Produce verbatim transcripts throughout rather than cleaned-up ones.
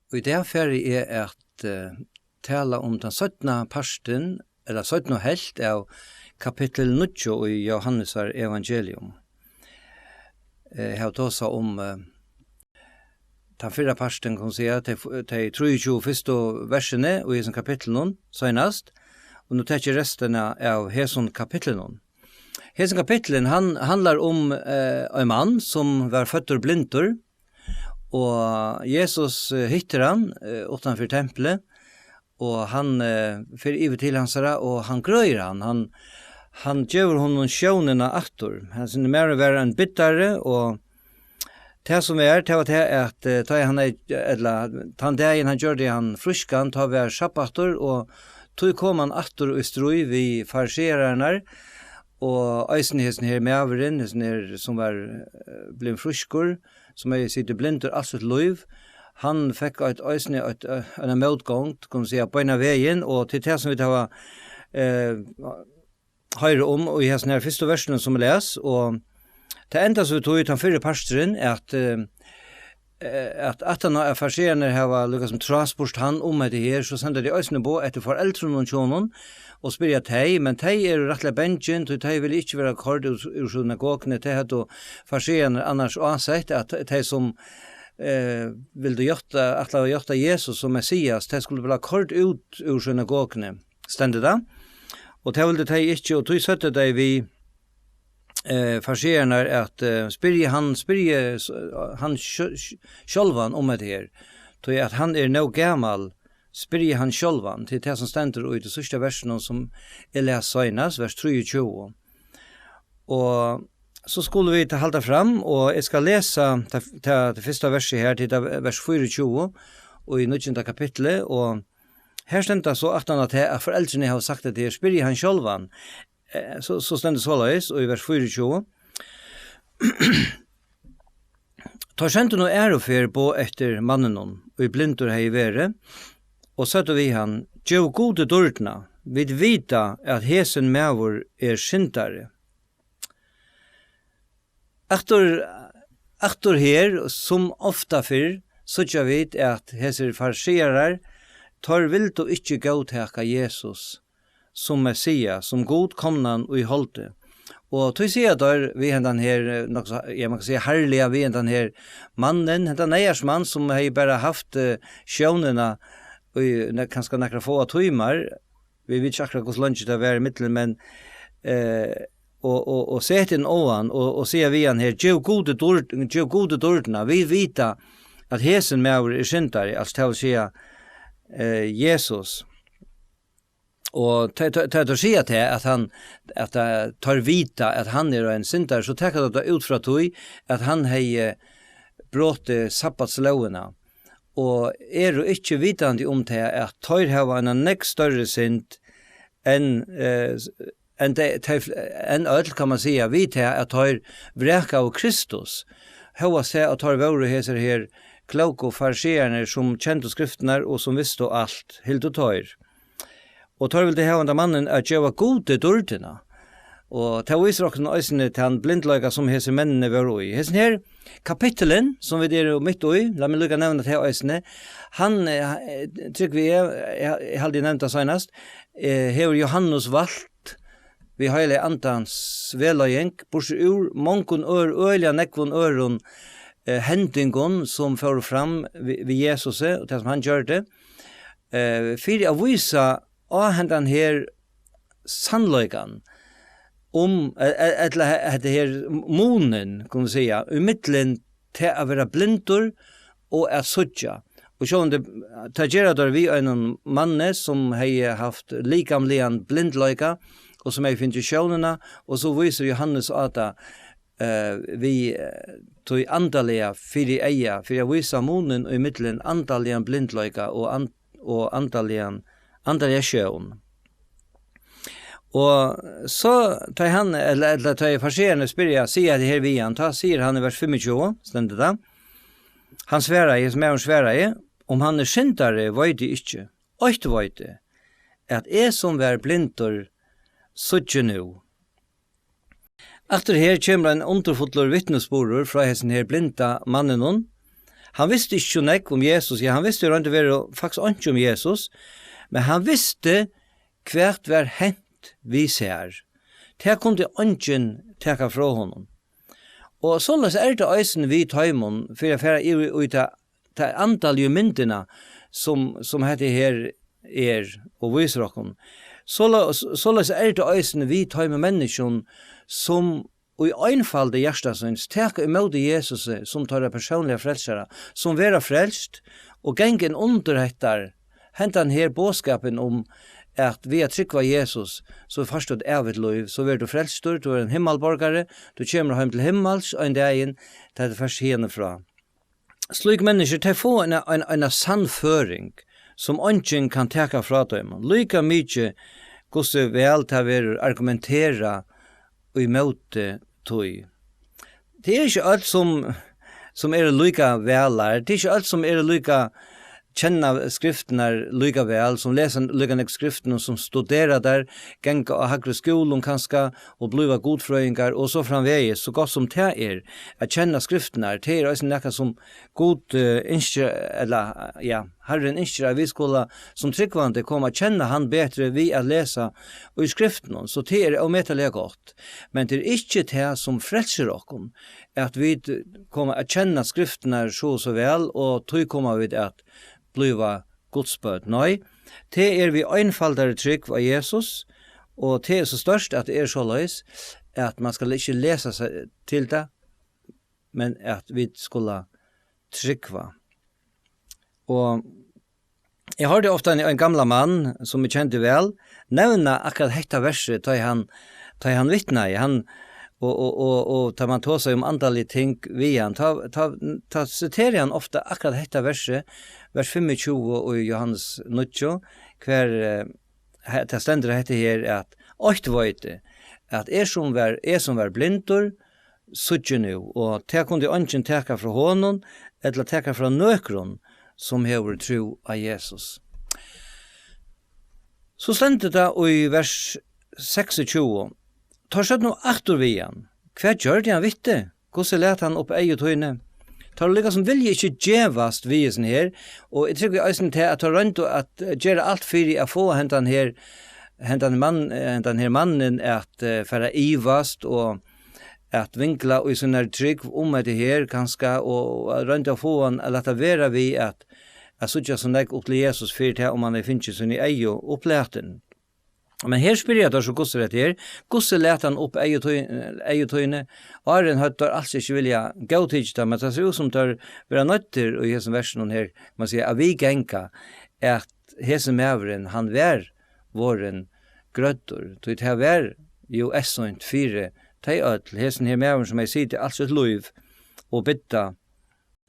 Og í dag fari eg at, eh, tala um tann seinna partin, ella seinnu helvt av kapittul níggju í Jóhannesar evangelium. Eh, eg havi tosað um, eh, tann fyrra partin, kann man siga, tey f-, tey trýogtjúgu fyrstu versini í hesum kapitlinum seinast, og nú taki eg restina av hesum kapitlinum. Hesin kapittulin, hann handlar um, eh, ein mann sum var føddur blindur, og Jesus, eh, hittir hann, eh, uttanfyri templið, og hann, eh, fer yvir til hansara, og hann grøðir hann. Hann, hann gevur honum sjónina aftur. Hesin maðurin var ein biddari, og tað sum er, tað var tað, at, eh, tá hann hevði, ella tann dagin hann gjørdi hann frískan, tá var sabbatur, og tí kom hann aftur í stríð við fariseararnar, og eisini hesin her maðurin, hesin her, sum var, eh, blivin frískur, sum hevði sitið blindur alt sítt lív, hann fekk eitt, eisini eitt, eh, eina mótgongd, kunnu siga, beinan vegin, og til tað sum vit hava, eh, hoyra um í hesum her fyrstu versinum, sum eg les, og tað endar so við tí, tann fyrri parturin, at, eh, eh, at aftan á at fariseararnir hava líkasum tráspurt hann um hetta her, so senda tey eisini boð eftir foreldrunum hjá honum og spyrja tey, men tey eru rættiliga bangin, tí tey vilja ikki vera koyrd úr, úr synagoguni. Tey høvdu fariseararnir annars ásett, at tey sum, eh, vildu játta, ætlaðu at játta Jesus sum Messias, tey skuldu vera koyrd út úr synagoguni, stendur tað. Og tað vildu tey ikki, og tí søgdu tey við, eh, fariseararnar at, eh, spyrji hann, spyrji s-, hann sj-, sj-, sjálvan um hetta her, tí at hann er nóg gamal, spyrji hann sjálvan, til tað sum stendur í tí síðsta versinum sum eg las seinast, vers trýogtjúgu. Og so skulu vit halda fram, og eg skal lesa tað, tað, tað fyrsta versið her, til tað vers fýraogtjúgu í níggjunda kapitli, og her stendur so aftan á tað, at foreldrini hava sagt, at her spyrji hann sjálvan. Eh, so, so stendur soleiðis í vers fýraogtjúgu. Teir sendu nú aðru ferð boð eftir manninum, ið blindur hevði verið, og søgdu við hann: Gev Gudi dýrdina, vit vita, at hesin maður er syndari. Aftur, aftur her, sum ofta fyrr, síggja vit, at hesir farisearar, teir vildu ikki góðtaka Jesus sum Messias, sum Gud komnan í holdi. Og tí siga teir við hendan her, eh, nokk so, ja, man kann siga harðliga við hendan her mannin, hendan neyðarsmann, sum hevði bara havt, eh, sjónina í ne-, kanska nakrar fáar tímar, vit vita ikki akkurát, hvussu leingi tað var í millum, men, eh, og, og, og seta inn á hann og, og siga við hann her: Gev Gudi dýrd-, gev Gudi dýrdina, vit vita, at hesin maður er syndari, altso, tað vil siga, eh, Jesus. Og tá, tá, tá teir siga tað, at hann, at, eh, teir vita, at hann er ein syndari, so taka teir tað út frá tí, at hann hevði brotið sabbatslógina, og eru ikki vitandi um tað, at teir hava eina nógv størri synd enn, eh, enn tey, tey fl-, enn øll, kann man siga, við tað, at teir vrakaðu Kristus. Hóast tað, at teir vóru hesir her klóku fariseararnir, sum kendu skriftirnar og sum vistu alt, hildu teir. Og teir vildu hava henda mannin at geva Gudi dýrdina. Og tað vísir okkum eisini tann blindleika, sum hesir menninir vóru í. Hesin her kapitulin, sum vit eru mitt í, lat meg líka nevna tað eisini, hann, eh, trúgvi eg, eg, eg haldi, eg nevndi tað seinast, eh, hevur Jóhannes valt við Heilaga Andans vegleiðing, burtur úr mongum ør-, øgiliga nógvum øðrum, eh, hendingum, sum fóru fram við, við Jesusi, og tað, sum hann gjørdi, eh, fyri at vísa á hendan her sannleikan um, e-, e-, ella he-, hetta her munin, kunnu siga, í millum tað at vera blindur og at síggja. Og sjálvandi, tað gera teir við einum manni, sum hevði havt likamligan blindleika, og sum hevði fingið sjónina, og so vísir Jóhannes á tað, eh, við, eh, tí andaliga fyri eyga, fyri at vísa munin í millum andaligan blindleika og and-, og andaligan, andaliga sjón. Og so, tá hann, ella, ella tá fariseararnir spyrja, siga tað her við hann, tá sigur hann í vers fimmogtjúgu, stendur tað: Hann svaraði, hesin maðurin svaraði: Um hann er syndari, veit eg ikki. Eitt veit eg, at eg, sum var blindur, síggi nú. Aftur her kemur ein undurfullur vitnisburður frá hesin her blinda manninum. Hann visti ikki so nógv um Jesus. Ja, hann visti í roynd og veru faktiskt einki um Jesus, men hann visti, hvat var hent við sær. Tað kundi eingin taka frá honum. Og soleiðis er tað eisini við teimum, fyri at fara yvir í ta, ta andaligu myndina, sum, sum hetta her er og vísir okkum. Soleiðis, soleiðis er tað eisini við teimum menniskjum, sum í einfaldi hjarta síns taka ímóti Jesusi sum teirra persónliga frelsara, sum verða frelst og ganga inn undir hettar, hendan her boðskapin um at við at trúgva Jesus, so fært tú eitt ævigt lív, so verður tú frelstur, tú ert ein himmalborgari, tú kemur heim til himmals ein dagin, tá tú fært hiðani frá. Slík menniskju, tey fáa eina, eina, eina sannføring, sum eingin kann taka frá teimum. Líka mikið, hvussu væl tað verður argumenterað ímóti tí. Tað er ikki øll, sum, sum eru líka væl lærd. Tað er ikki øll, sum eru líka, kenna skriftirnar líka væl, sum lesa líka nógv skriftir, sum studera tær, ganga á hægri skúlum kanska, og blíva gudfrøðingar, og so framvegis, so gott sum tað er, at kenna skriftirnar, tað er eisini nakað, sum Gud, eh, ynskir, ella, ja, Harrin ynskir, at vit skulu sum trúgvandi koma at kenna hann betri við at lesa í skriftunum, so tað er ómetaliga gott. Men tað er ikki tað, sum frelsir okkum, at vit koma at kenna skriftirnar so og so væl, og tí koma vit at blíva Guds børn. Nei, tað er við einfaldari trúgv á Jesus, og tað er so stórt, at tað er soleiðis, at man skal ikki lesa seg til tað, men at vit skulu trúgva. Og eg hoyrdi ofta ein, ein gamlan mann, sum eg kendi væl, nevna akkurát hetta versið, tá ið hann, tá ið hann vitnaði. Hann, og, og, og, og tá man tosaði um andalig ting við hann, tá, tá, tá siteraði hann ofta akkurát hetta versið, vers fimmogtjúgu í Jóhannes níggju, hvar, eh, he-, tað stendur hetta her, at eitt veit eg, at eg sum var, eg sum var blindur, síggi nú, og tað kundi eingin taka frá honum, ella taka frá nøkrum, sum hevur trú á Jesus. So stendur tað í vers seksogtjúgu: Teir søgdu nú aftur við hann: Hvat gjørdi hann við teg? Hvussu læt hann upp eygu tíni? Teir líka sum vilja ikki gevast við hesum her, og eg trúgvi eisini til, at teir royndu at gera alt fyri at fáa hendan her, hendan mann, hendan her mannin at, eh, fara at ivast og at vingla í sínar trúgv um hetta her, kanska, og, og royndu at fáa hann at lata vera við at, at síggja so nógv upp til Jesus fyri tað, um hann hevði fingið síni eygu upplatin. Men her spyrja teir so, hvussu er hetta her? Hvussu læt hann upp eygu tí-, eygu tíni? Áðrenn høvdu teir als ikki vilja góðtikið tað, men tað sær út sum teir verða noyddir í hesum versunum her, man siga, at viðganga, at hesin maðurin, hann var vorðin grøddur, tí tað var jú eyðsýnt fyri tey øll. Hesin her maðurin, sum hevði sitið alt sítt lív og biðið,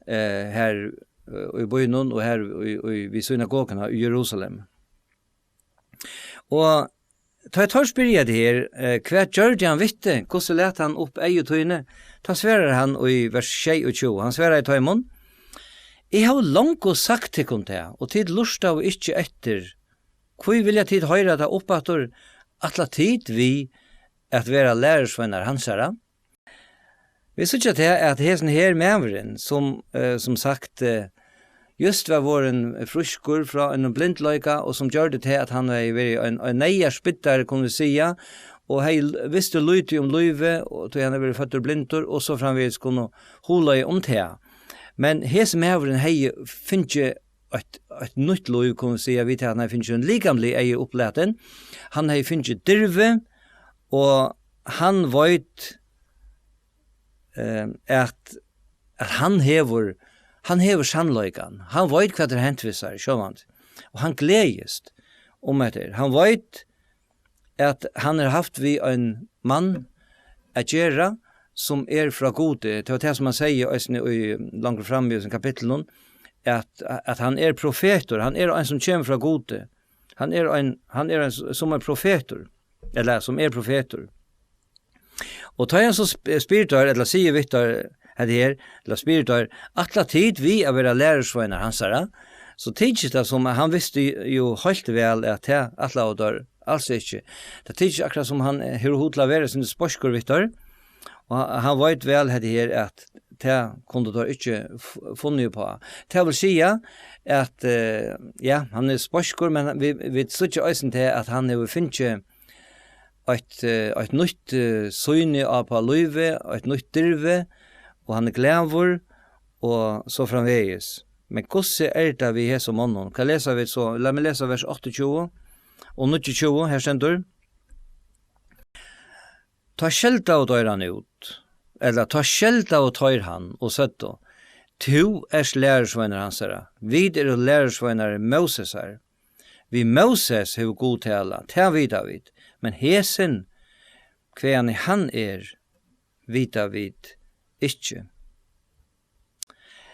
eh, her, eh, í býnum og her í, í, við synagoguna í Jerusalem. Og tá teir spyrja tað her, eh, hvat gjørdi hann við teg? Hvussu læt hann upp eygu tíni? Tá svarar hann í vers sjeyogtjúgu, hann svarar teimum: Eg havi longu sagt tykkum tað, og tit lurtaðu ikki eftir. Hví vilja tit hoyra tað uppaftur? Ætla tit við at vera lærisveinar hansara? Vit síggja tað, at hesin her maðurin, sum, eh, sum sagt, eh, júst var vorðin frískur frá einum blindleika, og sum gjørdi tað, at hann hevði verið ein, ein neyðars biddari, kunnu vit siga, og hevði l-, visti lítið um lívið, og tí hann hevði verið føddur blindur, og so framvegis, kunnu hugleiða um tað. Men hesin maðurin hevði fingið eitt, eitt nýtt lív, kunnu vit siga, við tað, hann hevði fingið ein likamlig eygu upplatin. Hann hevði fingið dirvi, og hann veit, eh, at, at hann hevur, hann hevur sannleikan. Hann veit, hvat er hent við sær, sjálvandi. Og hann gleðist um hetta. Hann veit, at hann hevur havt við ein mann at gera, sum er frá Gudi. Tað var tað, sum hann segði eisini í, longur fram í hesum kapitlinum, at, at hann er profetur, hann er ein, sum kemur frá Gudi. Hann er ein, hann er ein, s-, sum ein profetur, ella sum er profetur. Og tá hann so sp-, spyr teir, ella sigur við teir, hetta her, ella spyr teir: Ætla tit við at vera lærisveinar hansara? So tykist tað, sum at hann visti jú heilt væl, at tað ætlaðu teir als ikki. Tað tykist akkurát, sum hann, eh, hevur hug til at vera sindur speiskur við teir. Og ha-, hann veit væl hetta her, at tað kundu teir ikki f-, funnið uppá. Tað vil siga, at, eh, ja, hann er speiskur, men vit, vit síggja eisini tað, at hann hevur fingið eitt, eh, eitt nýtt, eh, sýni á, á lívið, eitt nýtt dirvi, og hann er glaður, og so framvegis. Men hvussu er tað við hesum monnum? Hvat lesa vit so? Lat meg lesa vers áttaogtjúgu og níggjuogtjúgu. Her stendur: Tá skeldaðu teir hann út, ella tá skeldaðu teir hann og søgdu: Tú ert lærisveinur hansara, vit eru lærisveinar Mósesar. Við Móses hevur Gud talað, tað vita vit, men hesin, hvaðani hann er, vita vit ikki.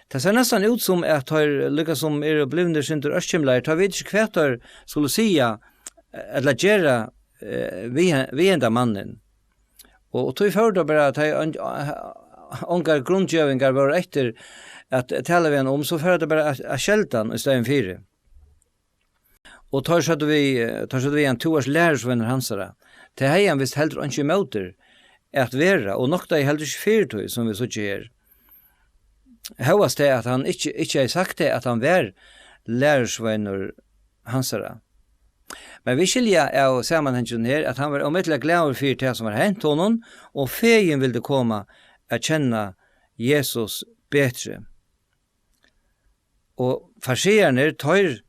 Tað sær næstan út sum, at teir líka sum eru blivnir sindur ørkymlaðir, teir vita ikki, hvat teir skulu siga, eh, ella gera, eh, við he-, við henda mannin. Og, og tí fóru teir bara, at teir on-, ongar grundgevingar vóru eftir at tala við hann um, so fóru teir bara at, at skelda hann í staðin fyri. Og teir søgdu við, eh, teir søgdu við hann: Tú ert lærisveinur hansara. Tað hevði hann vist heldur einki ímóti at vera, og noktaði heldur ikki fyri tí, sum vit síggja her. Hóast tað, at hann ikki, ikki hevði sagt tað, at hann var lærisveinur hansara. Men vit skilja av samanhanginum her, at hann var ómetaliga glaður fyri tað, sum var hent honum, og fegin vildi koma at kenna Jesus betri. Og farisearnir, teir,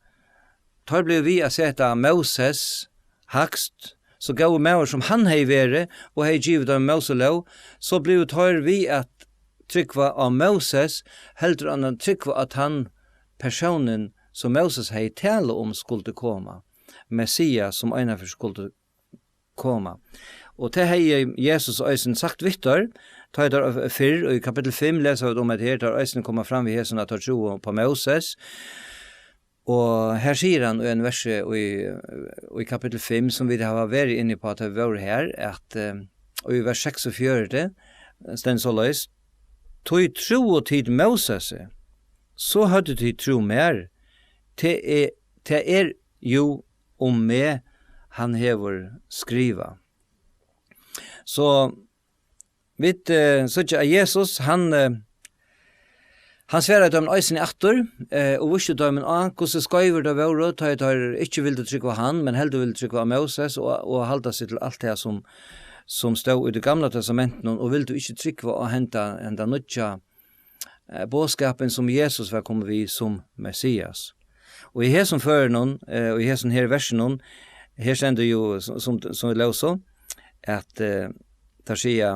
teir blivu við at seta Móses hægst, so góður maður sum hann hevði verið og hevði givið teimum Móselóg, so blivu teir við at trúgva á Móses, heldur enn at trúgva á tann persónin, sum Móses hevði talað um skuldi koma, Messias, sum einaferð skuldi koma. Og tað hevði Jesus eisini sagt við teir, tá ið teir fyrr, í kapittul fimm lesa vit um, at her teir eisini koma fram við hesum, at teir trúðu upp á Móses. Og her sigur hann í ein versi í, í kapittul fimm, sum vit hava verið inni á, tá vit vóru her, at, eh, og í vers seksogfjøruti stendur soleiðis: Tí trúðu tit Mósesi, so høvdu tit trúð mær, tað er, tað er jú um meg, hann hevur skrivað. So vit, eh, síggja, at Jesus, hann, eh, hann svaraði teimum eisini aftur, eh, og vísti teimum á, hvussu skeivir teir vóru, tá ið teir ikki vildu trúgva á hann, men heldur vildu trúgva á Móses og, og halda seg til alt tað, sum, sum stóð í tí gamla testamentinum, og vildu ikki trúgva á henda, henda nýggja eh, boðskapin, sum Jesus var komin við sum Messias. Og í hesum førinum, eh, og í hesum her versinum, her stendur jú, sum, sum, sum vit lósu, at, eh, teir siga: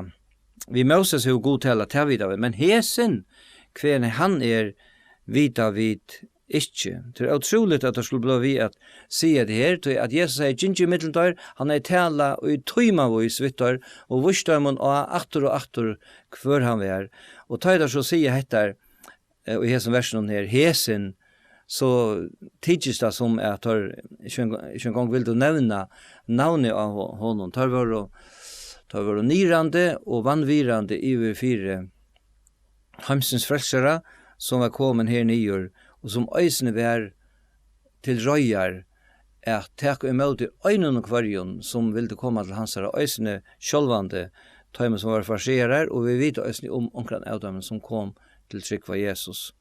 Við Móses hevur Gud talað, tað vita vit, men hesin, hvaðani hann er, vita vit ikki. Tað er ótrúligt, at teir skulu blíva við at siga tað her, tí at Jesus hevði gingið ímillum teir, hann hevði talað í tímavís við teir og víst teimum á aftur og aftur, hvør hann var. Og tá ið teir so siga hetta, eh, í hesum versinum her, hesin, so tykist tað sum, at teir ikki ein-, ikki eingong vildu nevna navnið á ho-, honum. Teir vóru, teir vóru niðrandi og vanvirðandi yvir fyri heimsins frelsara, sum var komin her niður, og sum eisini var til reiðar at taka ímóti einum og hvørjum, sum vildi koma til hansara, eisini sjálvandi teimum, sum vóru farisearar, og vit vita eisini um onkran av teimum, sum kom til trúgv á Jesus.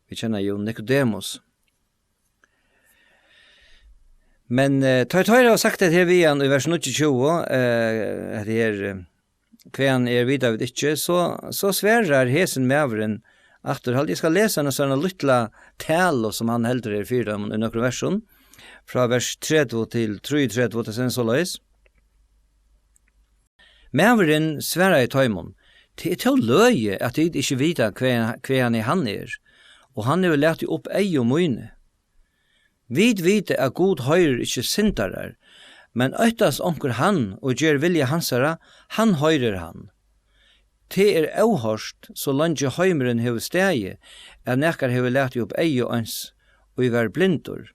Vit kenna jú Nikodemus. Men, eh, tá ið teir hava sagt hetta her við hann í vers níggjuogtjúgu, eh, hetta her, eh, hvaðani hann er, vita vit ikki, so, so svarar hesin maðurin aftur. Haldi, eg skal lesa eina sovorðna lítla talu, sum hann heldur her fyri teimum í nøkrum versum, frá vers tretivu til trýogtretivu, tað stendur soleiðis: Maðurin svaraði teimum: Tað er tó løgið, at tit ikki vita, hvaðani hann er, og hann hevur latið upp eygu míni. Vit vita, at Gud hoyrir ikki syndarar, men óttast onkur hann og ger vilja hansara, hann hoyrir hann. Tað er óhoyrt, so leingi heimurin hevur staðið, at nakar hevur latið upp eygu eins, ið var blindur.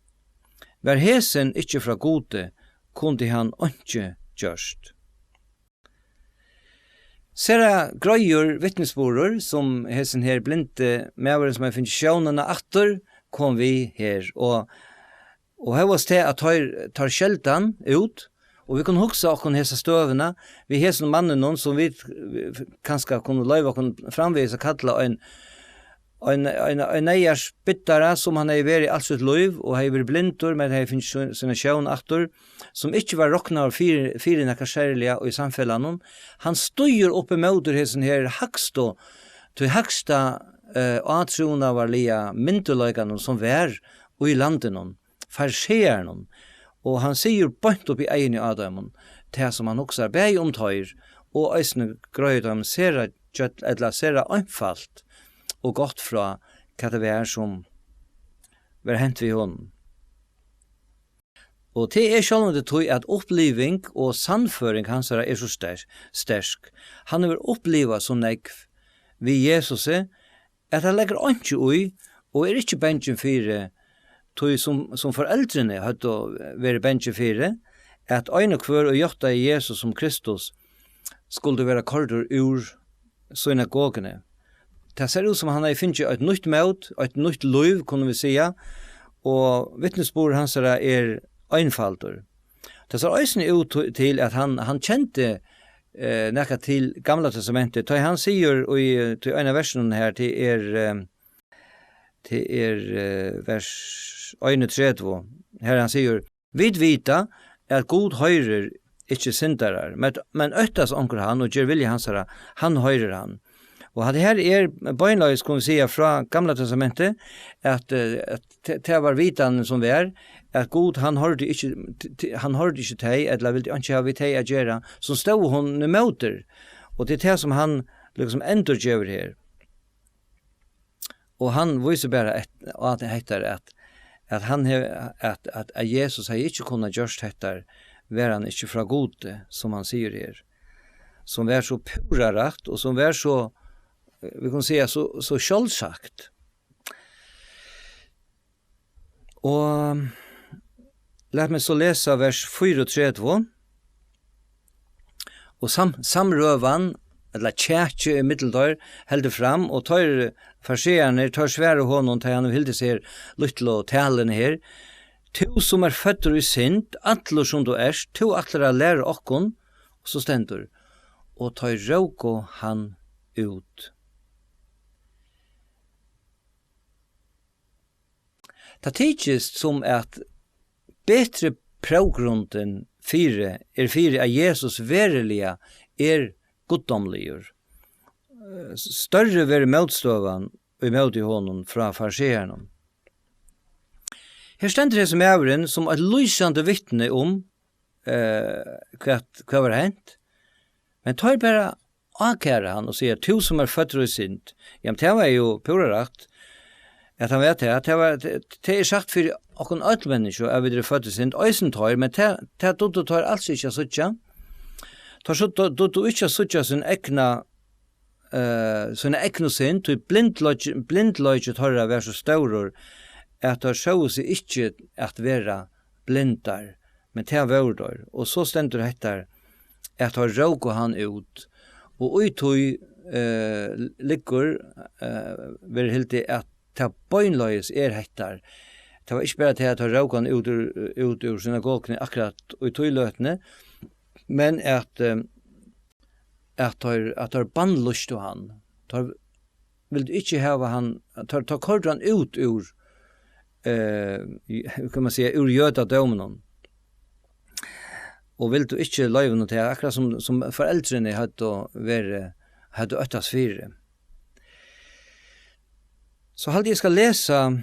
Var hesin ikki frá Gudi, kundi hann einki gjørt. Sera greiður vitnisburður, sum hesin her blindi maðurin, sum hevur fingið sjónina aftur, kom við her, og, og hóast tað, at teir, teir skeldu hann út, Og vit kunnu hugsa okkum hesa støðuna við hesum manninum, sum vit, eh, kanska kunnu loyva okkum framvegis at kalla ein, ein, ein, ein neyðarspiddara, sum hann hevði verið alt sítt lív og hevði verið blindur, men hevði fingið sín, sína sjón aftur, sum ikki var roknaður fyri, fyri nakað serliga í samfelagnum. Hann stígur upp ímóti hesum her hægstu, tí hægsta, eh, átrúnaðarliga myndugleikanum, sum var í landinum, farisearunum, og hann sigur beint upp í eyguni á teimum tað, sum hann hugsar bæði um teir, og eisini greiðir teimum sera gjøll, ella sera einfalt og gott frá, hvat tað var, sum var hent við honum. Og tað er sjálvandi tí, at uppliving og sannføring hansara er so sterk, sterk. Hann hevur upplivað so nógv við Jesusi, at hann leggur einki í og er ikki bangin fyri, tí sum, sum foreldrini høvdu verið bangin fyri, at ein og hvør, ið játtaði Jesus sum Kristus, skuldi vera koyrdur úr synagoguni. Tað sær út, sum hann hevði fingið eitt nýtt mót, eitt nýtt lív, kunnu vit siga, og vitnisburður hansara er einfaldur. Tað sær eisini út til, at hann, hann kendi, eh, nakað til Gamla Testamentið, tá hann sigur í, eh, tí eina versinum her, tað er, eh, tað er, eh, vers einogtretivu, har hann sigur: "Vit vita, at Gud hoyrir ikki syndarar, men, men óttast onkur hann og ger vilja hansara, hann hoyrir hann." Og hatta her er beinleiðis, kunnu vit siga, frá Gamla Testamentið, at, eh, at te-, tað var vitanin sum var, at Gud, hann hoyrdi ikki, t-, t-, hann hoyrdi ikki tey, ella vildi einki hava við tey at gera, sum stóðu honum ímóti. Og tað er tað, sum hann líkasum endurgevur her. Og hann vísir bara et-, á hetta, at, at hann hevur, at, at, at Jesus hevði ikki kunnað gjørt hetta, var hann ikki frá Gudi, sum hann sigur her, sum var so púra rætt, og sum var so, eh, vit kunnu siga, so, so sjálvsagt. Og lat meg so lesa vers fýraogtretivu. Og sam-, samrøðan, ella kjakið ímillum teir, heldur fram, og teir fariseararnir, teir svara honum, tá hann hevur hildið seg her lítlu taluni her: "Tú, sum ert føddur í synd, allur sum tú ert, tú ætlar at læra okkum?" Og so stendur: "Og teir róku hann út." Tað tykist, sum at betri próvgrundin fyri, er fyri, at Jesus veruliga er guddómligur, eh, størri verður mótstøðan ímóti honum frá farisearunum. Her stendur hesin maðurin sum eitt lýsandi vitni um, eh, hvat, hvat var hent, men teir bara ákæra hann og siga: "Tú, sum ert føddur í synd." Jamen, tað var jú púra rætt, at hann var tað. Tað var, tað, tað er sagt fyri okkum øll menniskju, at vit eru fødd í synd, eisini teir, men tað, tað dugdu teir als ikki at síggja. Teir so-, dugdu ikki at síggja sín egna, eh, sína egnu synd, tí blindleiki, blindleiki teirra var so stórur, at teir sóu seg ikki at vera blindar, men tað vóru teir. Og so stendur hetta, at teir róku hann út, og í tí, eh, liggur, eh, verður hildið, at tað beinleiðis er hetta. Tað var ikki bara tað, at teir róku hann út úr, út úr synagoguni akkurát í tí løtuni, men at, eh, at teir, at teir bannlýstu hann. Teir vildu ikki hava hann, teir, teir koyrdu hann út úr, eh, kann man siga, úr jødadóminum. Og vildu ikki loyva honum tað, akkurát sum, sum foreldrini høvdu verið, høvdu óttast fyri. So haldi eg skal lesa,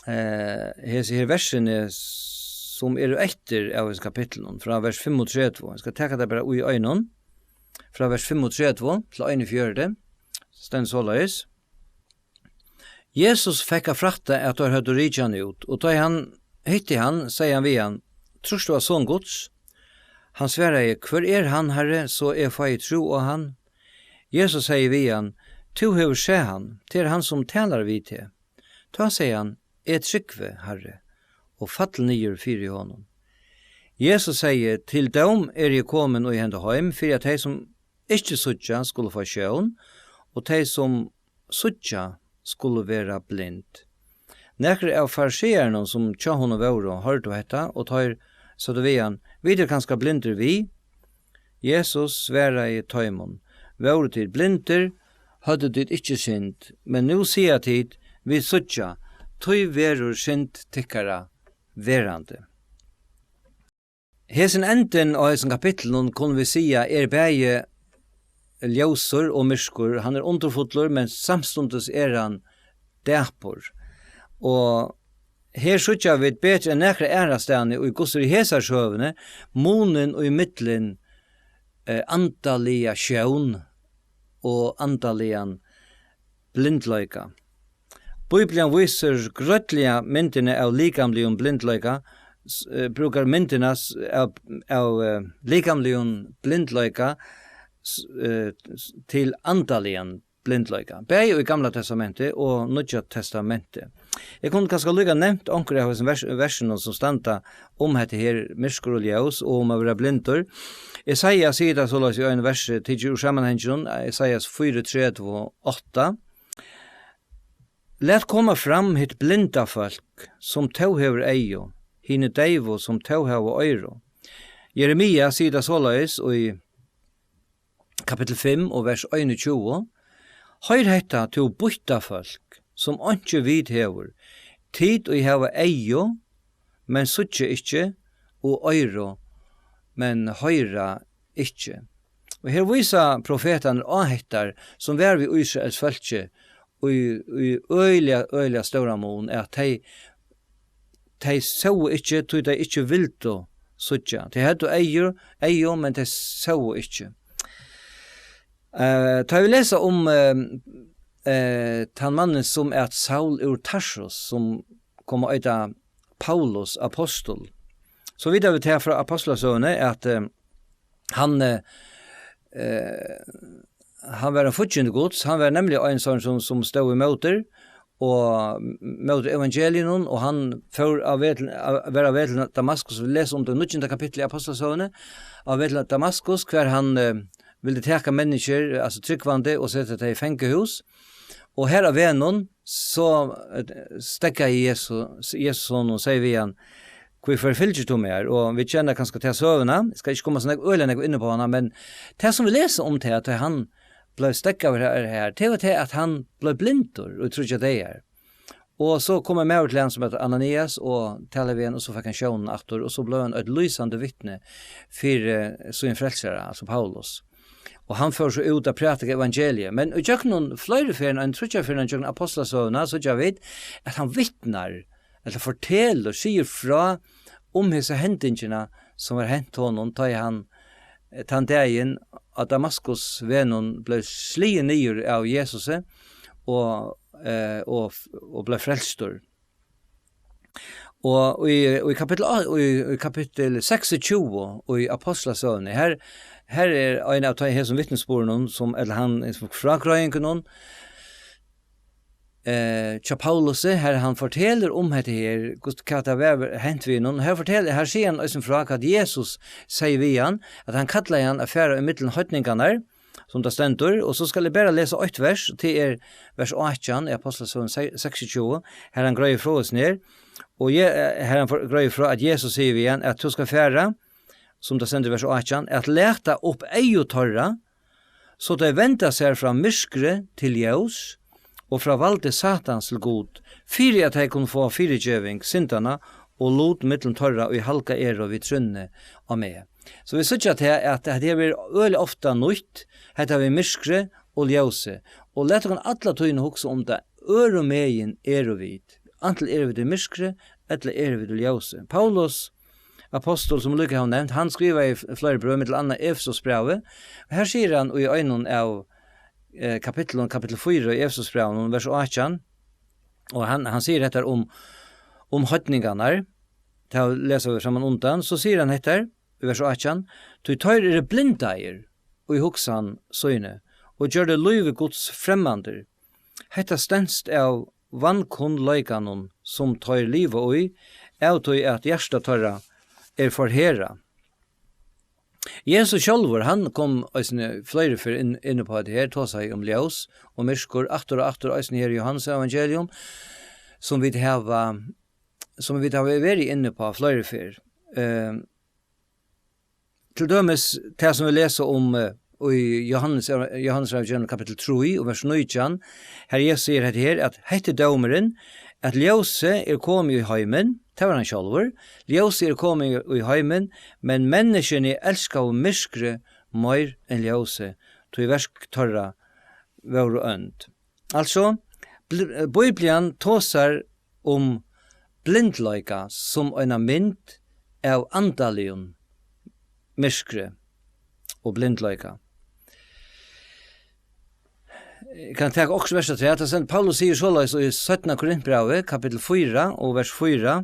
eh, hesi her versini, sum eru eftir av hesum kapitlinum, frá vers fimmogtretivu. Eg skal taka tað bara í einum. Frá vers fimmogtretivu til einogfjøruti, stendur soleiðis: "Jesus fekk at frætta, at teir høvdu rikið hann út, og tá hann hitti hann, segði hann við hann: 'Trýrt tú á Son Guds?' Hann svaraði: 'Hvør er hann, Harri, so eg fái trú á hann?' Jesus segði við hann: 'Tú hevur sæð hann, tað er hann, sum talar við teg.' Tá segði hann: 'Eg trúgvi, Harri,' og fall niður fyri honum. Jesus segði: 'Til dóm eri eg komin í henda heim, fyri at tey, sum ikki síggja, skulu fáa sjón, og tey, sum síggja, skulu vera blind.' Nakrir av farisearunum, sum hjá honum vóru, hoyrdu hetta, og teir søgdu við hann: "Vit eru kanska blindir við?" Jesus svaraði teimum: "Vóru tit blindir, høvdu tit ikki synd, men nú siga tit: 'Vit síggja, tí verður synd tykkara verandi.'" Hesin endin á hesum kapitlinum, kunnu vit siga, er bæði ljósur og myrkur. Hann er undurfullur, men samstundis er hann dapur. Og her síggja vit betur enn nakra aðrastaðni í Guds ríkis søguni munin í millum, eh, andaliga sjón og andaligan blindleika. Bíblian vísir grøtliga myndina av likamligum blindleika, s-, eh, brúkar myndina s-, av, av, eh, likamligum blindleika s-, eh, s-, til andaligan blindleika, bæði í Gamla Testamenti og Nýggja Testamenti. Eg kundi kanska líka nevnt onkur av hesum vers-, versunum sum standa um hetta her, myrkur og ljós, og um at vera blindur. Esaias sigur tað soleiðis í einum versi, tikið úr samanhanginum, Esaias fýraogtretivu átta: "Lat koma fram hitt blinda fólk, sum tó hevur eygu, hini deyvu, sum tó hava oyru." Jeremia sigur tað soleiðis í kapittul fimm og vers einogtjúgu: "Hoyr hetta, tú býtta fólk, sum einki vit hevur, tit, ið hava eygu, men síggja ikki, og oyru, men hoyra ikki." Og her vísa profetarnir á hetta, sum var við Ísraels fólki í, í øgiliga, øgiliga stóran mun, at tey, tey sóu ikki, tí tey ikki vildu síggja. Tey høvdu eygu, eygu, men tey sóu ikki. Eh, tá vit lesa um, eh, eh, tann mannin, sum æt Saul úr Tarsus, sum kom at eita Paulus apostul, so vita vit her frá Apostlasøguni, at, eh, hann, eh, eh, hann var ein fíggindi Guds, hann var nemliga ein sånn sum, sum stóð ímóti og móti evangeliinum, og hann fór á veg til, á, var á veg til Damaskus. Vit lesa um tað í níggjunda kapitli í Apostlasøguni, á veg til Damaskus, hvar hann, eh, vildi taka menniskjur, altso trúgvandi, og seta tey í fangahús. Og her á vegnum, so, eh, steðgaði Jesus, Jesus honum og segði við hann: "Hví forfylgir tú meg?" Og vit kenna kanska ta søguna, eg skal ikki koma so nógv, øgiliga nógv inn á hana, men tað sum vit lesa um tað, at hann bleiv steðgaður her, her, tað var tað, at hann bleiv blindur í tríggjar dagar. Og so kom ein maður til hann sum æt Ananias og talaði við hann, og so fekk hann sjónina aftur, og so bleiv hann eitt lýsandi vitni fyri, eh, sín frelsara, altso Paulus. Og hann fór so út at prædika evangeliið. Men í gjøgnum fleiri ferðir, ein tríggjar ferðir gjøgnum Apostlasøguna, síggja vit, at hann vitnar, ella fortelur, sigur frá um hesa hendingina, sum var hent honum, tá ið hann, eh, tann dagin á Damaskusvegnum bleiv sligin niður av Jesusi og, eh, og, og bleiv frelstur. Og í, í kapittul á-, í, í kapittul seksogtjúgu í Apostlasøguni, her, her er ein av teimum hesum vitnisburðunum, sum, ella hann, sum frágreiðingunum, eh, hjá Paulusi, har hann fortelur um hetta her, hvussu, hvat tað var hent við honum. Her fortel-, her sigur hann eisini frá, hvat Jesus segði við hann, at hann kallaði hann at fara ímillum heidningarnar, sum tað stendur, og so skal eg bara lesa eitt vers, og tað er vers átjan í Apostlasøguni se-, seksogtjúgu, har hann greiðir frá hesum her, og Je-, eh, har hann for-, greiðir frá, at Jesus sigur við hann, at tú skal fara, sum tað stendur í vers átjan, at lata upp eygu teirra, so tey venda sær frá myrkri til ljós og frá valdi Satans til Gud, fyri at tey kunnu fáa fyrigeving syndanna og lut millum teirra, ið halgað eru við trúnni á meg. So vit síggja at her, at hetta her verður øgiliga ofta nýtt, hetta við myrkri og ljósi. Og lat okkum alla tíðina hugsa um tað, øðrumegin eru vit. Antin eru vit í myrkri, ella eru vit í ljósi. Paulus, apostul, sum líka havi nevnt, hann skrivaði f-, fleiri brøv, millum annað Efesusbrævið. Og her sigur hann í einum av, eh, kapitlum, kapittul fýra í Efesusbrævinum, vers átjan, og hann, hann sigur hetta um, um heidningarnar, tað lesa vit saman undan, so sigur hann hetta í vers átjan: "Tí teir eru blindaðir í hugsan síni, og gjørdir lívi Guds fremmandir. Hetta stendst av vankunnleikanum, sum teir liva í, av tí at hjarta teirra er forherðað." Jesus sjálvur, hann kom eisini fleiri ferð inn, inn á hetta her, tosaði um ljós og myrkur, aftur og aftur, eisini her í Jóhannes evangelium, sum vit hava, sum vit hava verið inni á fleiri ferð. Eh, til dømis tað, sum vit lesa um, eh, í Jóhannes, Jóhannes evangelium kapittul trý og vers nítjan, har Jesus sigur hetta her, at hetta er dómurin, at ljósið er komið í heimin, tað var hann sjálvur, ljósið er komið í heimin, men menniskjuni elskaðu myrkrið meir enn ljósið, tí verk teirra vóru ónd. Altso, bl-, Biblian tosar um blindleika sum eina mynd av andaligum myrkri og blindleika. Eg kann taka okkurt vers afturat. Tað stendur, Paulus sigur soleiðis í seinna Korintbrævi, kapittul fýra og vers fýra.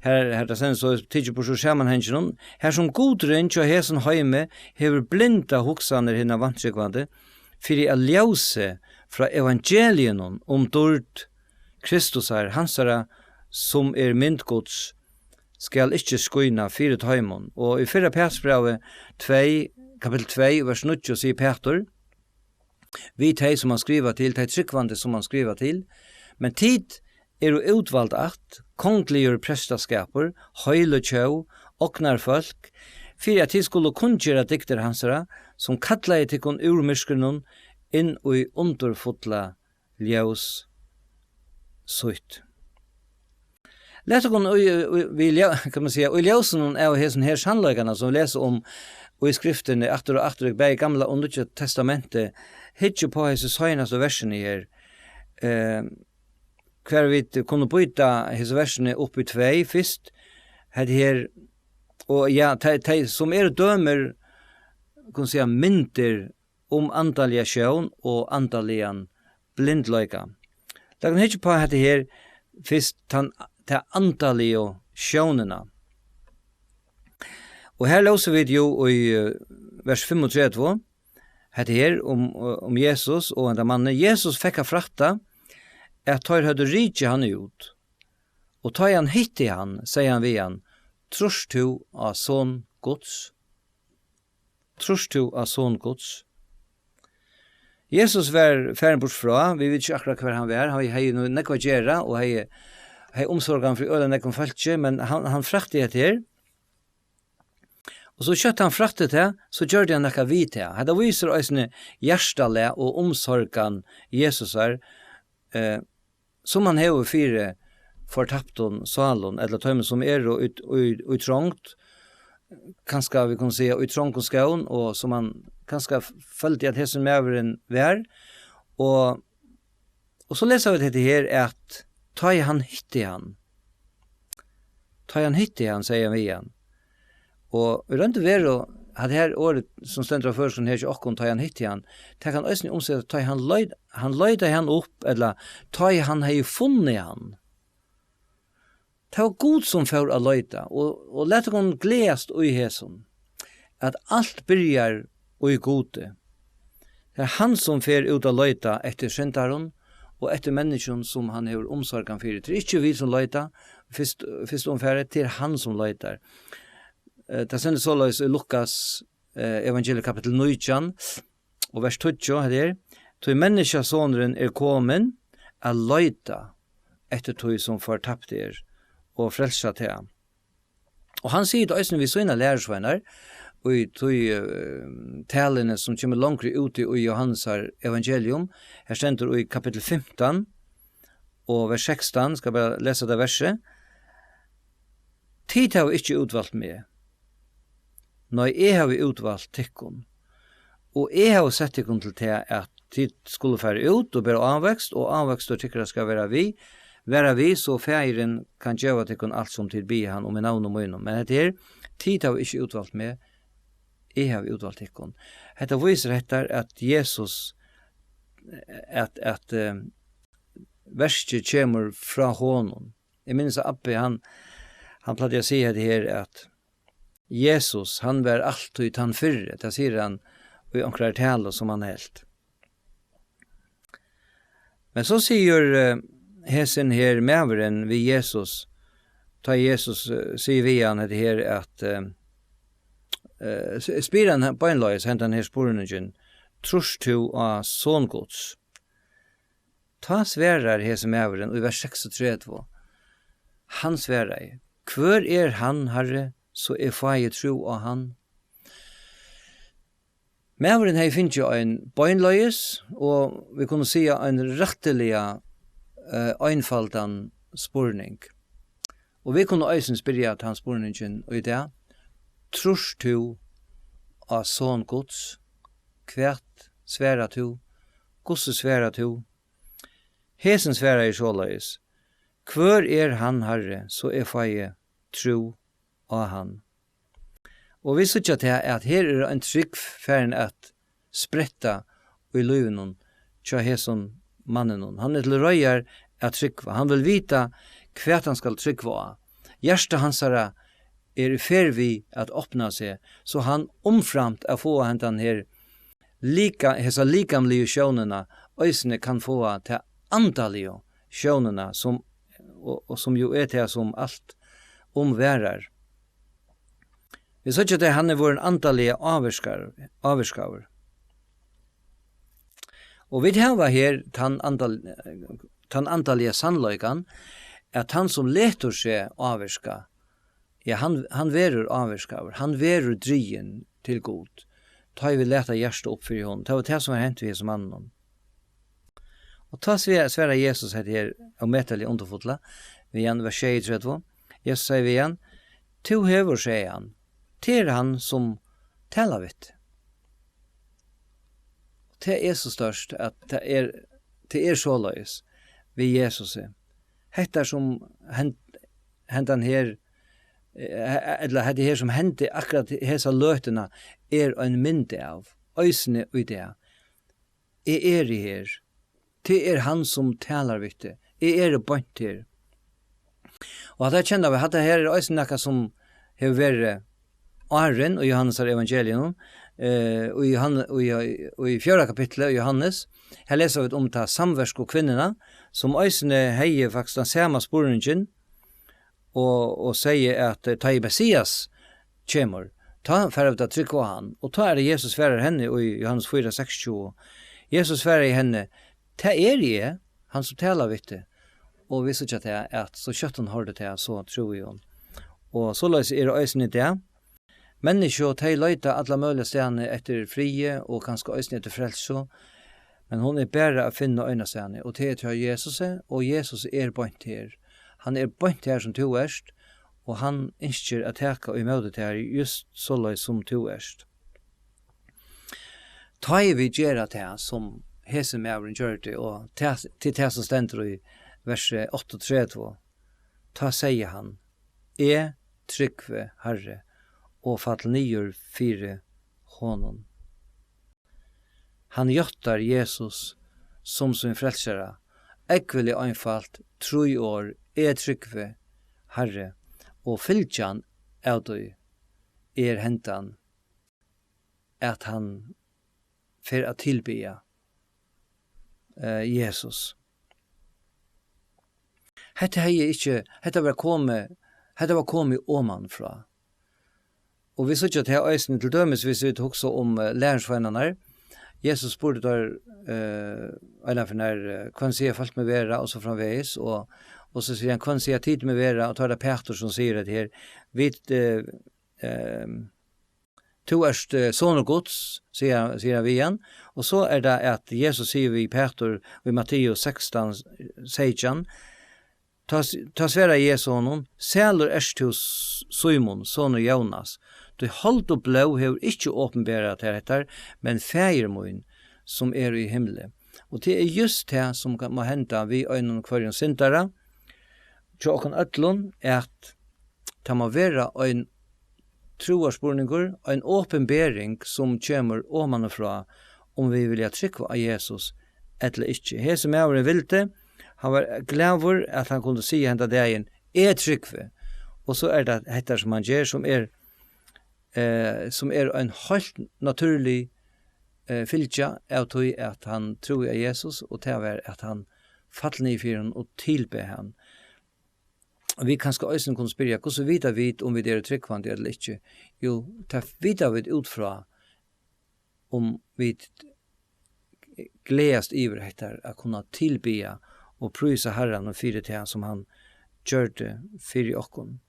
Her, her tað stendur so, tikið burtur úr samanhanginum. Har sum gudurin hjá hesum heimi hevur blindað hugsanir hinna vantrúgvandi, fyri at ljósið frá evangeliinum um dýrd Kristusar, hansara, sum er mynd Guds, skal ikki skína fyri teimum. Og í fyrra Pætursbrævi tvey, kapittul tvey, vers níggju, sigur Pætur, við tey, sum hann skrivar til, tey trúgvandi, sum hann skrivar til: Men tit eru útvald ætt, kongligur prestaskapur, heiløg tjóð, ognarfólk, fyri at tit skulu kunngera dygdir hansara, sum kallaði tykkum úr myrkrinum inn í undurfulla ljós sítt. Lat okkum í, í, við ljó-, kann man siga, í ljósinum av hesum her sannleikanum, sum vit lesa um í Skriftini aftur og aftur, í bæði Gamla og Nýggja Testamenti, hyggja upp á hesi seinastu versini her. Eh, hvar vit kunnu býta hesi versini upp í tvey fyrst. Hetta her, og ja, tey, tey, sum eru dømir, kann man siga, myndir um andaliga sjón og andaligan blindleika. Lat okkum hyggja upp á hetta her fyrst, tann, ta andaligu sjónina. Og her lósu vit jú í, eh, vers fimmogtretivu, hetta her um, um Jesus og henda mannin. Jesus fekk at frætta, at teir høvdu rikið hann út. Og tá ið hann hitti hann, segði hann við hann: Trýrt tú á Son Guds? Trýrt tú á Son Guds? Jesus var farin burt frá, vit vita ikki akkurát, hvar hann var, hann hevði nú nógv at gera, og hevði, hevði umsorgan fyri øgiliga nógvum fólki, men hann, hann frætti hetta her. Og so skjótt hann frætti tað, so gjørdi hann nakað við tað. Hetta vísir eisini hjartalag og umsorgan Jesusar, eh, sum hann hevur fyri fortaptum sálum, ella teimum, sum eru í, í, í trongd, kanska vit kunnu siga, í trongum skóm, og sum hann kanska f-, føldi, at hesin maðurin var. Og, og so lesa vit hetta her, at tá ið hann hitti hann, tá ið hann hitti hann, segði hann við hann. Og í roynd og veru, hatta her orðið, sum stendur á føroyskum her hjá okkum, tá ið hann hitti hann, tað kann eisini umsetast, tá ið hann leit-, hann leitaði hann upp, ella tá ið hann hevði funnið hann. Tað var Gud, sum fór at leita, og, og lat okkum gleðast í hesum, at alt byrjar í Gudi. Tað er hann, sum fer út at leita eftir syndarum og eftir menniskjum, sum hann hevur umsorgan fyri. Tað er ikki vit, sum leita fyrst, fyrst umfarið, tað er hann, sum leitar. Eh, tað stendur soleiðis í Lukas, eh, evangelium kapittul nítjan og vers tíggju, hetta er: Tí menniskjasonurin er komin at leita eftir tí, sum fortapt er, og frelsa tað. Og hann sigur tað eisini við sínar lærisveinar, í tí, eh, taluni, sum kemur longri úti í Jóhannesar evangelium. Her stendur í kapittul fimtan og vers sekstan, skal bara lesa tað versið: Tit hava ikki útvalt meg, nei, eg havi útvalt tykkum, og eg havi sett tykkum til tað, at tit skulu fara út og bera ávøkst, og ávøkstur tykkara skal vera við, vera við, so Faðirin kann geva tykkum alt, sum tit biðja hann um í navni mínum. Men hetta her: Tit hava ikki útvalt meg, eg havi útvalt tykkum. Hetta vísir hetta, at Jesus, at, at, eh, verkið kemur frá honum. Eg minnist, at abbi, hann, hann plagdi at siga hetta her, at Jesus, hann var altíð tann fyrri. Tað sigur hann í onkrari talu, sum hann helt. Men so sigur, eh, hesin her maðurin við Jesus, tá Jesus, eh, sigur við hann hetta her, at, eh, eh, s-, spyr hann beinleiðis hendan her spurningin: Trýrt tú á Son Guds? Tá svarar hesin maðurin í vers seksogtretivu, hann svaraði: Hvør er hann, Harri, so eg fái trú á hann. Maðurin hevði fingið ein beinleiðis, og vit kunnu siga ein rættiliga, eh, einfaldan spurning. Og vit kunnu eisini spyrja tann spurningin í dag: Trýrt tú á Son Guds? Hvat svarar tú? Hvussu svarar tú? Hesin svarar eg soleiðis: Hvør er hann, Harri, so eg fái trú á hann? Og vit síggja tað, at her er ein trúgv farin at spretta í lívinum hjá hesum manninum. Hann er til reiðar at trúgva. Hann vil vita, hvat hann skal trúgva á. Hjarta hansara er í ferð við at opna seg, so hann, umframt at fáa hendan her lika-, hesa likamligu sjónina, eisini kann fáa ta andaligu sjónina, sum, og, og sum jo er tað, sum alt umvarar. Vit síggja, at hann er vorðin andaliga ávirkar-, ávirkaður. Og vit hava her tann andal-, tann andaliga sannleikan, at hann, sum letur seg ávirka, ja, hann, hann verður ávirkaður, hann verður drigin til Gud, tá ið vit lata hjartað upp fyri honum. Tað var tað, sum var hent við hesum manninum. Og tá sver-, svarar Jesus hetta her ómetaliga undurfulla, við hann, vers sjeyogtretivu. Jesus sigur við hann: Tú hevur, segði hann, tað er hann, sum talar við teg. Tað er so stórt, at tað er, tað er soleiðis við Jesusi. Hetta, sum hend-, hendan her, eh, ella hetta her, sum hendi akkurát hesa løtuna, er ein mynd av, eisini í dag. Eg eri her. Tað er hann, sum talar við teg. Eg eri beint her. Og hatta kenna vit, hatta her er eisini nakað, sum hevur verið áðrenn í Jóhannesar evangelium, eh, og í Johan-, og í, og í fjórða kapitli í Jóhannes, her lesa vit um ta samverku kvinnuna, sum eisini hevði faktiskt tann sama spurningin, og, og segði, at, eh, tá ið Messias kemur, tá fara vit at trúgva á hann. Og tá er tað, Jesus svarar henni í Jóhannes fýra seksogtjúgu. Jesus svarar henni: Tað eri eg, hann, sum talar við teg. Og vit síggja tað, at so skjótt hon hoyrdi tað, so trúði hon. Og soleiðis er tað eisini í dag. Menniskju, tey leita alla møguliga staðni eftir friði og kanska eisini eftir frelsu, men hon er bara at finna einastaðni, og tað er hjá Jesusi, og Jesus er beint her. Hann er beint her, sum tú ert, og hann ynskir at taka ímóti tær, júst soleiðis, sum tú ert. Tá ið vit gera tað, sum hesin maðurin gjørdi, og tað, til tað, sum stendur í versi áttaogtretivu, tá segði hann: Eg trúgvi, Harri, og fall niður fyri honum. Hann játtar Jesus sum sín frelsara. Ógvuliga einfalt, trý orð: Eg trúgvi, Harri, og fylgjan av tí er hendan, at hann fer at tilbiðja, eh, Jesus. Hetta hevði ikki, hetta var komið, hetta var komið oman frá. Og vit síggja tað eisini, til dømis, hvis vit hugsa um, eh, lærisveinarnar. Jesus spurdi teir, eh, eina ferð nær, eh, "Hvønn siga fólk meg vera?" og so framvegis, og, og so sigur hann: "Hvønn siga tit meg vera?" Og tá er tað Pætur, sum sigur hetta her: "Vit, eh, eh, Tú ert, eh, sonur Guds", sigur, sigur hann við hann. Og so er tað, at Jesus sigur við Pætur í Matteus sekstan, seytjan, tá, tá svarar Jesus honum: "Sælur ert tú, S-, Símun, sonur Jónas, tí hold og blóð hevur ikki opinberað tær hetta, men Faðir mín, sum er í himli." Og tað er júst tað, sum kann, má henda við einum hvørjum syndara, hjá okkum øllum, at tað má vera ein trúarspurningur, ein opinbering, sum kemur omanfrá, um vit vilja trúgva á Jesus ella ikki. Hesin maðurin vildi, hann var glaður, at hann kundi siga henda dagin: "Eg trúgvi." Og so er tað hetta, sum hann ger, sum er, eh, sum er ein heilt natúrlig, eh, fylgja av tí, at hann trúði á Jesus, og tað var, at hann fall niður fyri honum og tilbað hann. Og vit kanska eisini kunnu spyrja: Hvussu vita vit, um vit eru trúgvandi ella ikki? Jú, tað vita vit út frá, um vit gleðast yvir hetta, at kunna tilbiðja og prísa Harran og fyri tað, sum hann gjørdi fyri okkum.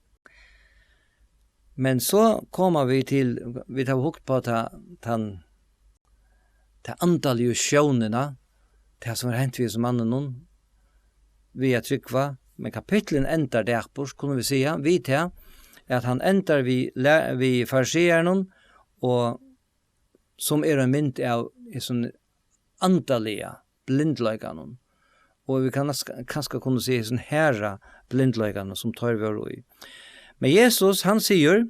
Men so koma vit til, vit hava hugt upp á ta, tann, ta andaligu sjónina, tað sum er hent við hesum manninum, við at trúgva, men kapitlin endar dapurt, kunnu vit siga, við tað, at hann endar við, við farisearunum, og sum er ein mynd av hesum andaliga blindleikanum. Og vit kann, kanska kunnu siga hesum harða blindleikanum, sum teir vóru í. Men Jesus, hann sigur,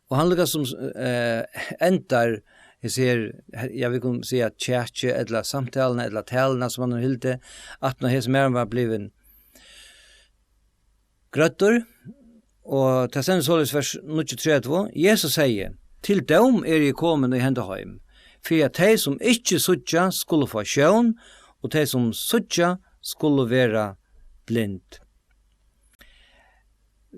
og hann líka sum, eh, endar, eg sigur, ja, vit kunnu siga tjaki, ella samtaluna, ella taluna, sum hann hevur hildið, at hann hesum maðurin var blivin grøddur, og tað stendur soleiðis, vers níggjuogtretivu: Jesus segði: "Til dóm er eg komin í henda heim, fyri at tey, sum ikki síggja, skulu fáa sjón, og tey, sum síggja, skulu vera blind."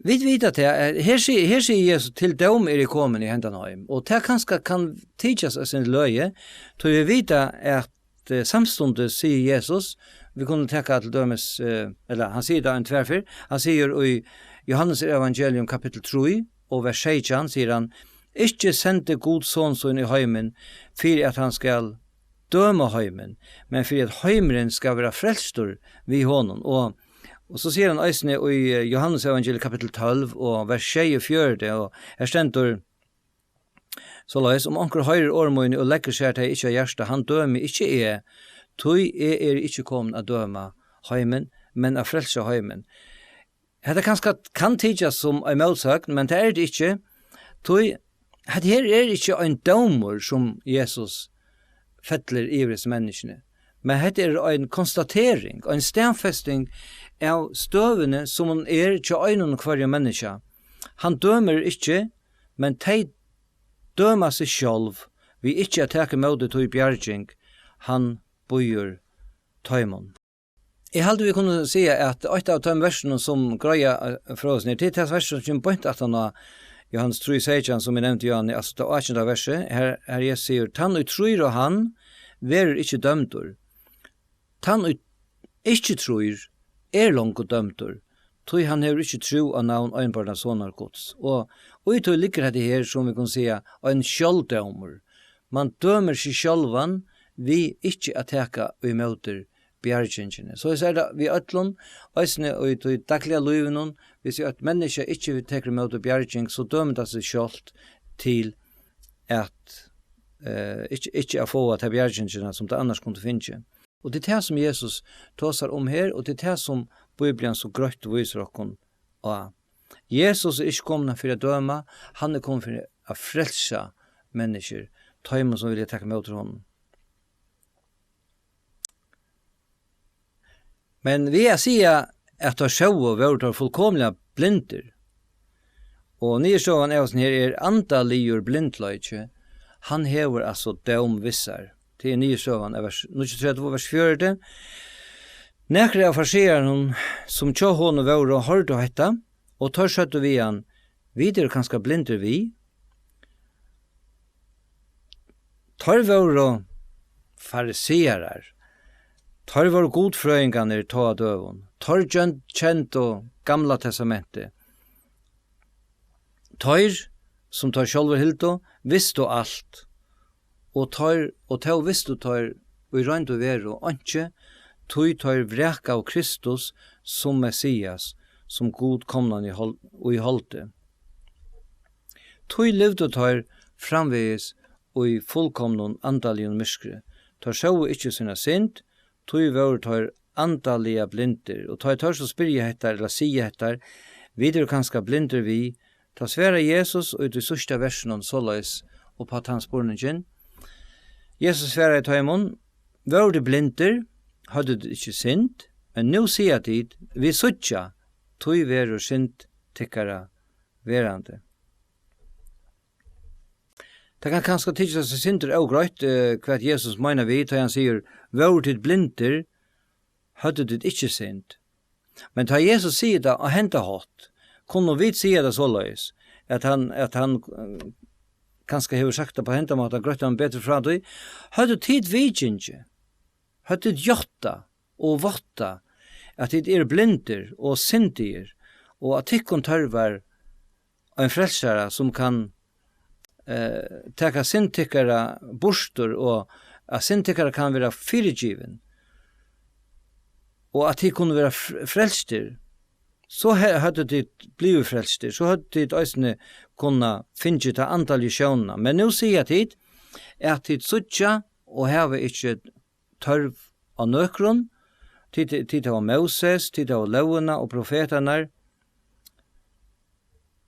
Vit vita tað, at her sigur, her sigur Jesus: "Til dóm er eg komin í hendan heim." Og tað kanska kann tykjast eitt sindur løgið, tí vit vita, at, eh, samstundis sigur Jesus, vit kunnu taka til dømis, eh, ella hann sigur tað ein tvær ferð, hann sigur í Jóhannes evangelium kapittul trý og vers seytjan, sigur hann: "Ikki sendi Gud son sín í heimin, fyri at hann skal døma heimin, men fyri at heimurin skal vera frelstur við honum." Og, og so sigur hann eisini í, eh, Jóhannes evangelium kapittul tólv og vers sjeyogfjøruti, og her stendur soleiðis: "Um onkur hoyrir orð míni og leggur sær tey ikki á hjarta, hann dømi ikki eg, tí eg eri ikki komin at døma heimin, men at frelsa heimin." Hetta kanska kann tykjast sum ein mótsøgn, men tað er tað ikki, tí hetta her er ikki ein dómur, sum Jesus fellir yvir hesi menniskjuni, men hetta er ein konstatering, ein staðfesting av støðuni, sum hon er hjá einum og hvørjum menniskja. Hann dømir ikki, men tey døma seg sjálv við ikki at taka ímóti tí bjarging, hann býður teimum. Eg haldi, vit kunnu siga, at eitt av teimum versunum, sum greiða, eh, frá hesum her, til tað versið, sum kemur beint aftan á Jóhannes trý seytjan, sum eg nevndi, Jóhanni, altso tað átjanda versið, her, her Jesus sigur: "Tann, ið trýr á hann, verður ikki dømdur. Tann, ið ikki trýr, er longu dømdur, tí hann hevur ikki trúð á navn einborna Sonar Guds." Og í tí liggur hetta her, sum vit kunnu siga, ein sjálvdómur. Man dømir seg sjálvan við ikki at taka ímóti bjargingini. So er tað við øllum, eisini í tí dagliga lívinum, hvis eitt menniskja ikki tekur ímóti bjarging, so dømir tað seg sjálvt til at, eh, ikki, ikki at fáa ta bjargingina, sum tað annars kundi fingið. Og tað er tað, sum Jesus tosar um her, og tað er tað, sum Bíblian so greitt vísir okkum á. Jesus er ikki komin fyri at døma, hann er komin fyri at frelsa menniskjur, teimum, sum vilja taka ímóti honum. Men við at siga, at teir sóu, vóru teir fullkomiliga blindir. Og niðurstøðan av hesum her er andaligur blindleiki. Hann hevur altso dóm við sær. Tað er niðurstøðan av vers níggjuogtretivu, vers fjøruti. Nakrir av farisearunum, sum hjá honum vóru, hoyrdu hetta, og teir søgdu við hann: "Vit eru kanska blindir við?" Teir vóru farisearar. Teir vóru gudfrøðingarnir tá á døgum. Teir gjen-, kendu Gamla Testamentið. Teir, sum teir sjálvir hildu, vistu alt. Og teir, og tó vistu teir í roynd og veru einki, tí teir vrakaðu Kristus sum Messias, sum Gud komnan í hol-, í holdi. Tí livdu teir framvegis í fullkomnum andaligum myrkri. Teir sóu ikki sína synd, tí vóru teir andaliga blindir. Og tá ið teir so spyrja hetta, ella siga hetta: "Vit eru kanska blindir við?" Tá svarar Jesus í tí síðsta versinum soleiðis upp á tann spurningin. Jesus svaraði teimum: "Vóru tit blindir, høvdu tit ikki synd, men nú siga tit: 'Vit síggja, tí verður synd tykkara verandi.'" Tað kann kanska tykjast eitt sindur ógreitt, eh, hvat Jesus meinar við, tá hann sigur: "Vóru tit blindir, høvdu tit ikki synd." Men tá Jesus sigur tað á henda hátt, kunnu vit siga tað soleiðis, at hann, at hann, eh, kanska hevur sagt tað á henda máta, greitt hann betur frá tí: "Høvdu tit viðgingið, høvdu tit játtað og váttað, at tit eru blindir og syndigir, og at tykkum tørvar ein frelsara, sum kann, eh, taka synd tykkara burtur, og at synd tykkara kann vera fyrigivin, og at tit kunnu vera fr-, frelstir, so he-, høvdu tit blivið frelstir, so høvdu tit eisini kunnað fingið ta andaligu sjónina. Men nú siga tit, at tit síggja og hava ikki tørv á nøkrum. Tit, tit hava Móses, tit hava lógina og profetarnar.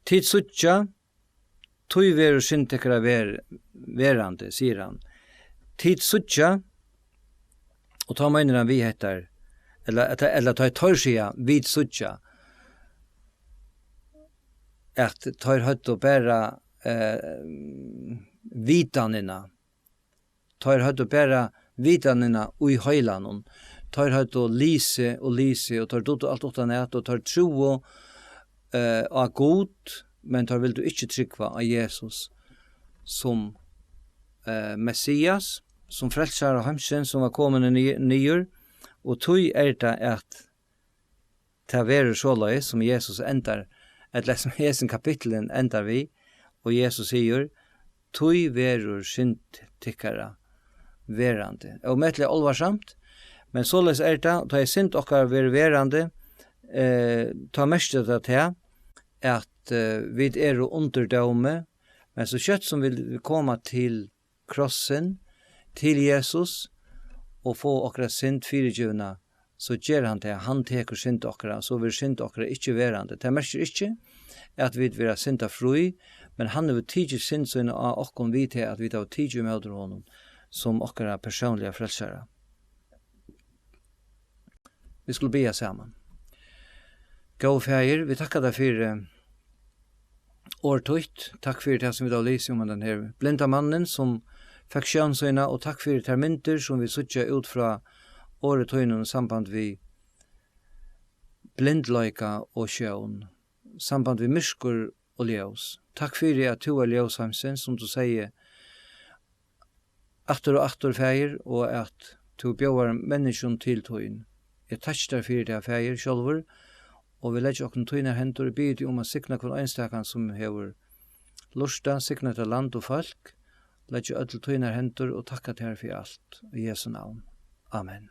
Tit síggja, tí verður synd tykkara ver-, verandi, sigur hann. Tit síggja, og tá meinar hann við hetta, ella, ella, ella tá teir siga, "Vit síggja", at teir høvdu bara, eh, vitanina. Teir høvdu bara vitanina í heilanum. Teir høvdu lisið og lisið, og teir dugdu alt uttanat, og teir trúðu, eh, á Gud, men teir vildu ikki trúgva á Jesus sum, eh, Messias, sum frelsara heimsins, sum var komin ni-, niður. Og tí er tað, at tað verður soleiðis, sum Jesus endar, ella sum hesin kapittulin endar við, og Jesus sigur, "Tí verður synd tykkara verandi." Ómetaliga álvarsamt, men soleiðis er tað, tá ið synd okkara verður verandi, eh, tá merkir tað tað, at, eh, vit eru undir dómi, men so skjótt sum vit koma til krossin, til Jesus, og fáa okkara synd fyrigivna, so ger hann tað, hann tekur synd okkara, so verður synd okkara ikki verandi. Tað merkir ikki, at vit verða syndafrí, men hann hevur tikið synd sína á okkum við tað, at vit hava tikið ímóti honum sum okkara persónliga frelsara. Vit skulu biðja saman. Góði Faðir, vit takka tær fyri orð títt. Takk fyri tað, sum vit hava lisið um hendan her blinda mannin, sum fekk sjón sína, og takk fyri tær myndir, sum vit síggja út frá orði tínum í samband við blindleika og sjón, samband við myrkur og ljós. Takk fyri, at tú er ljós heimsins, sum tú segði aftur og aftur, Faðir, og at tú bjóðar menniskjum til tín. Eg takki tær fyri tað, Faðir, sjálvur, og vit leggja okkum í tínar hendur og biðja teg um at signa hvønn einstakan, sum hevur lurtað, signa hetta land og fólk, leggja øll í tínar hendur og takka tær fyri alt. Í Jesu navn. Amen.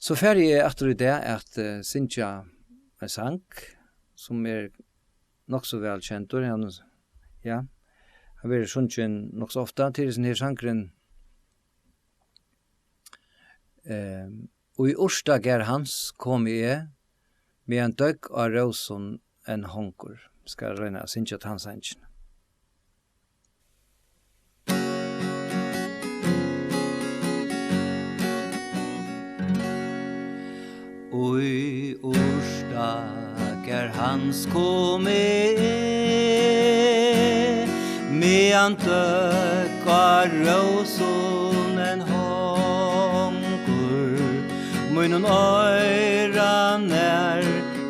So fari eg aftur í dag at, eh, syngja ein sang, sum er nokk so væl kendur. Hann, ja, hann verður sungin nokk so ofta. Til hesin her sangurin, eh, "Í urtagarð hans komi eg, meðan døgg á rósum enn hongur." Skal royna at syngja tann sangin. Í urtagarð hans komi eg, meðan døgg á rósum enn hongur. Mínum oyra nær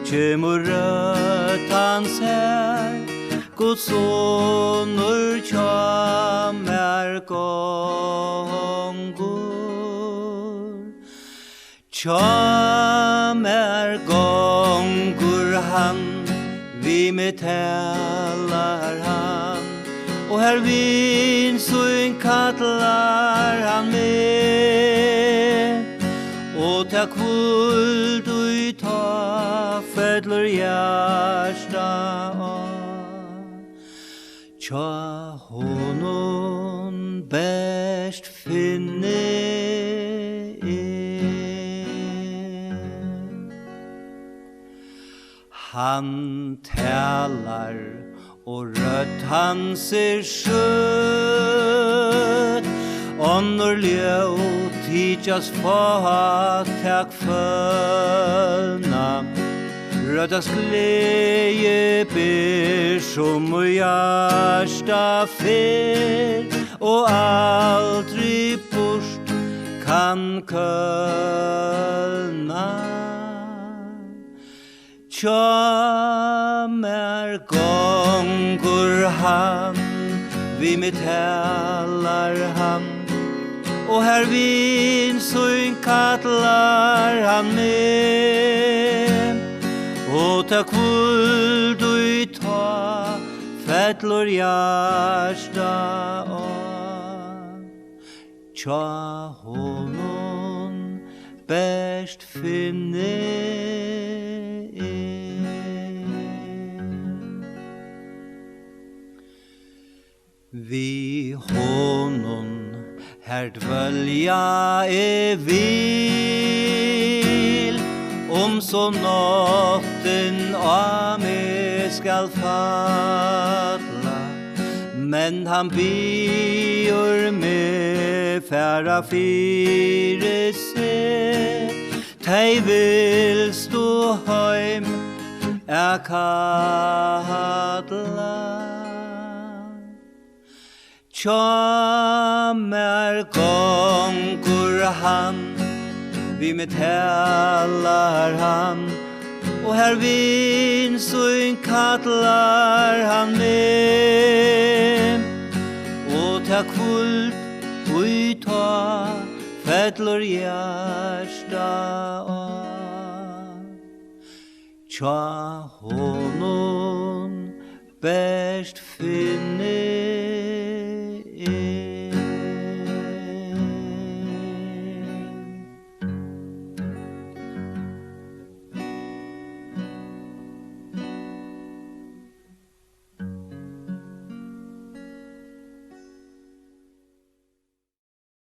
kemur rødd hans her, Guds sonur hjá mær gongur. Hjá mær gongur hann, við meg talar hann, og har vin sín kallar hann meg, og ta hvíld, ið tá fellur hjarta á. Hjá honum bert finni eg. Hann talar og rødd hans er søt, onnur ljóð tykjast fátæk følna. Røddans gleði ber sum í hjarta fer, og aldri burt kann kólna. Hjá mær gongur hann, við meg talar hann, og har vin sín kallar hann meg, Og ta hvíld í tá fellur hjarta á. Hjá honum bert finni eg. Við honum her dvølja eg vil, um so náttin á meg skal falla, men hann biður meg fara fyri seg, tey vilstu heim at kalla. Hjá mær gongur hann, við meg talar hann, og har vin sín kallar hann meg, og ta hvíld í tá fellur hjarta á. Hjá honum bert finni